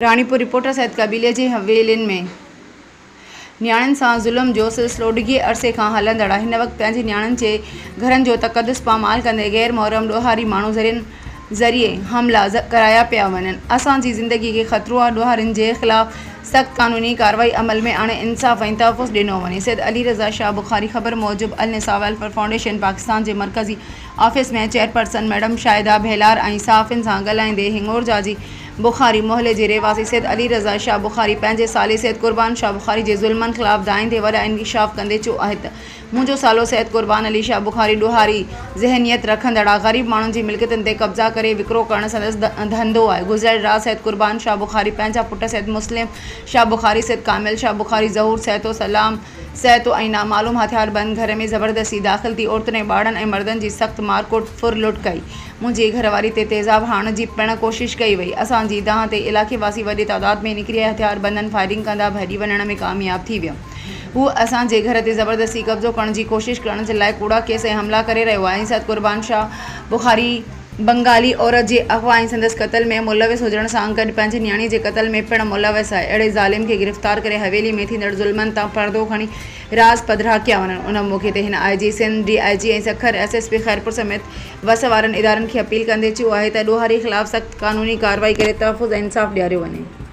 Ranipur, reporter, Syed قبيلي جي حويلين ۾ نياڻين سان ظلم جو سلسلو ڊگهي عرصي کان هلندڙ آهي، هن وقت پنهنجي نياڻين جي گهرن جو تقدس پامال ڪندي غير محرم ڏوهاري ماڻهو ذريعن ذريعي حملا ڪرايا پيا وڃن، اسان جي زندگي کي خطرو آهي، ڏوهارين جي خلاف سخت قانوني ڪارروائي عمل ۾ آڻي انصاف ۽ تحفظ ڏنو وڃي، سيد علي رضا شاهه بخاري خبر موجب النساء ويلفيئر فائونڊيشن پاڪستان جي مرڪزي office ۾ chairperson madam Shahida Bhelar ۽ صحافين سان ڳالهائيندي هنڱورجا جي بخاري محلي جي رهواسي سيد علي رضا شاهه بخاري پنهنجي سالي سيد قربان شاهه بخاري جي ظلمن خلاف دانهيندي وڏا انڪشاف ڪندي چيو آهي ته منهنجو سالو سيد قربان علي شاهه بخاري ڏوهاري ذهنيت رکندڙ آهي غريب ماڻهن جي ملڪيتن تي قبضا ڪري وڪرو ڪرڻ سندس ڌنڌو آهي گذريل رات سيد قربان شاهه بخاري پنهنجا پٽ سيد مسلم شاهه بخاري سيد ڪامل شاهه بخاري ظهور سهتو سلام سهتو ۽ نامعلوم هٿياربند گهر ۾ زبردستي داخل ٿي عورتن ۽ ٻارڙن ۽ مردن جي سخت مارڪوٽ ڦر لٽ ڪئي. منهنجي گهر واري تي تيزاب هڻڻ جي پڻ ڪوشش ڪئي وئي. اسان جي دانهن تي علائقي واسي وڏي تعداد ۾ نڪري آيا هٿياربندن فائرنگ ڪندا ڀڄي وڃڻ ۾ ڪامياب ٿي ويا. هو اسان جي گهر تي زبردستي قبضو ڪرڻ جي ڪوشش ڪرڻ جي لاء ڪوڙا ڪيس ۽ حملا ڪري رهيو آهي ۽ سيد قربان شاهه بخاري بنگالي عورت جي اغوا ۽ سندس قتل ۾ ملوث هجڻ سان گڏ پنهنجي نياڻي جي قتل ۾ پڻ ملوث آهي. اهڙي ظالم کي گرفتار ڪري حويلي ۾ ٿيندڙ ظلمن تان پردو کڻي راز پڌرا ڪيا وڃن. ان موقعي تي هن I G Sindh, D I G ۽ Sukkur S S P Khairpur سميت وس وارن ادارن کي اپيل ڪندي چيو آهي ته ڏوهاري خلاف سخت قانوني ڪارروائي ڪري تحفظ ۽ انصاف ڏياريو وڃي.